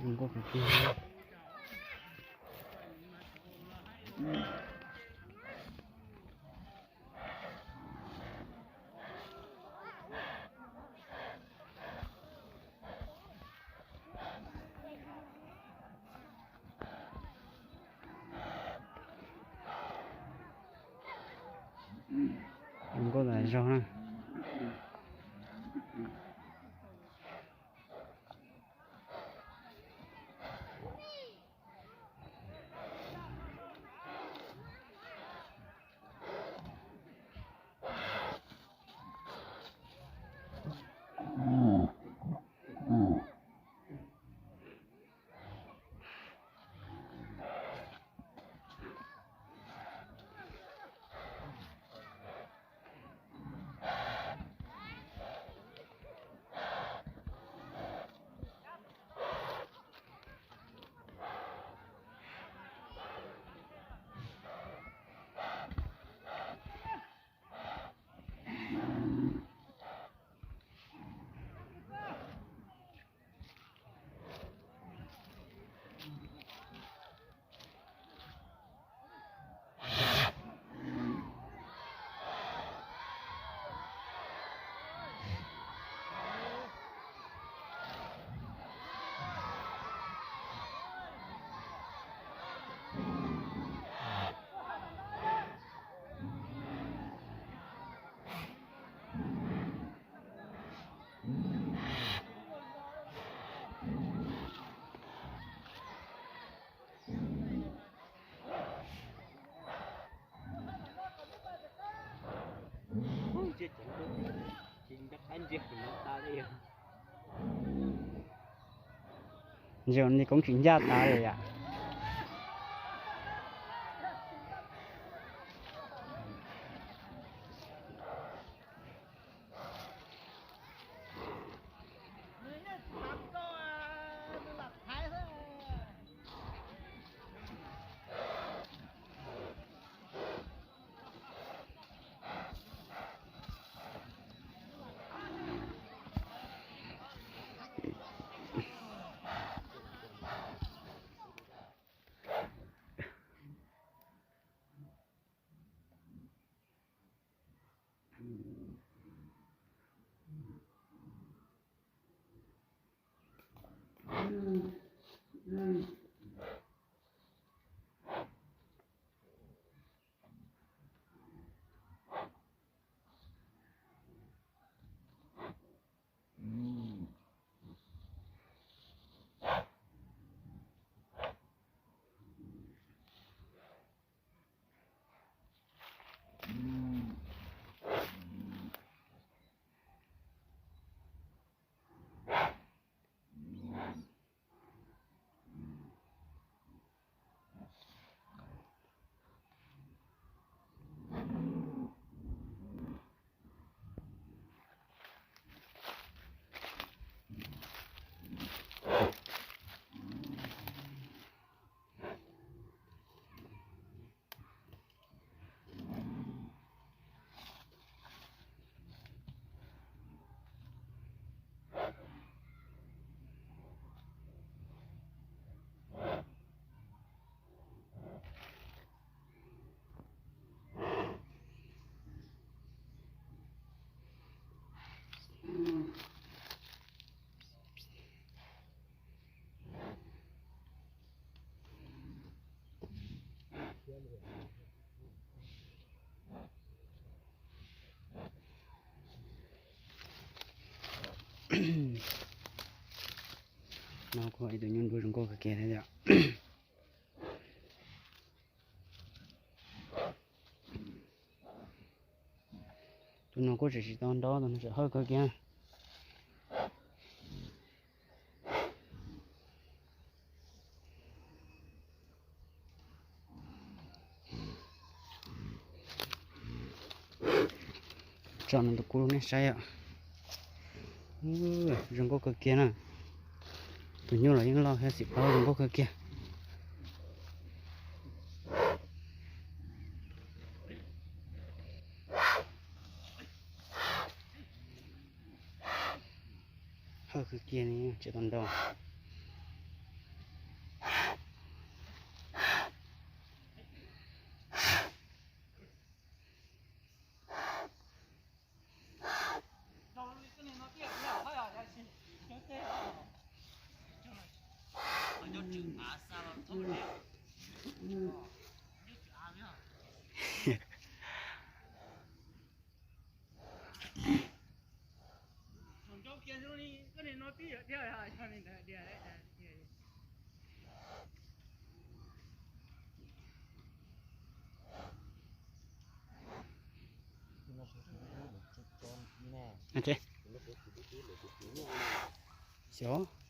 Zoo nkauj kawg kiag. Zoo nkauj tas zog na. Ntsia nej koob tsis ncaj tas li yam. No kuj ib tug nyuj nruab zoo nkauj kawg kiag thiab yom. Tus no kuj tseem tsis tau nrov, tus no tseem hawj kawg kiag. Tso no tus kuv rau nej saib yom. Zoo nkauj kawg kiag na. Tus nyuj los yeej loj thiab, xim plaub zoo nkauj kawg kiag. Hawj kawg kiag li, tsis tau nrov. Xyov.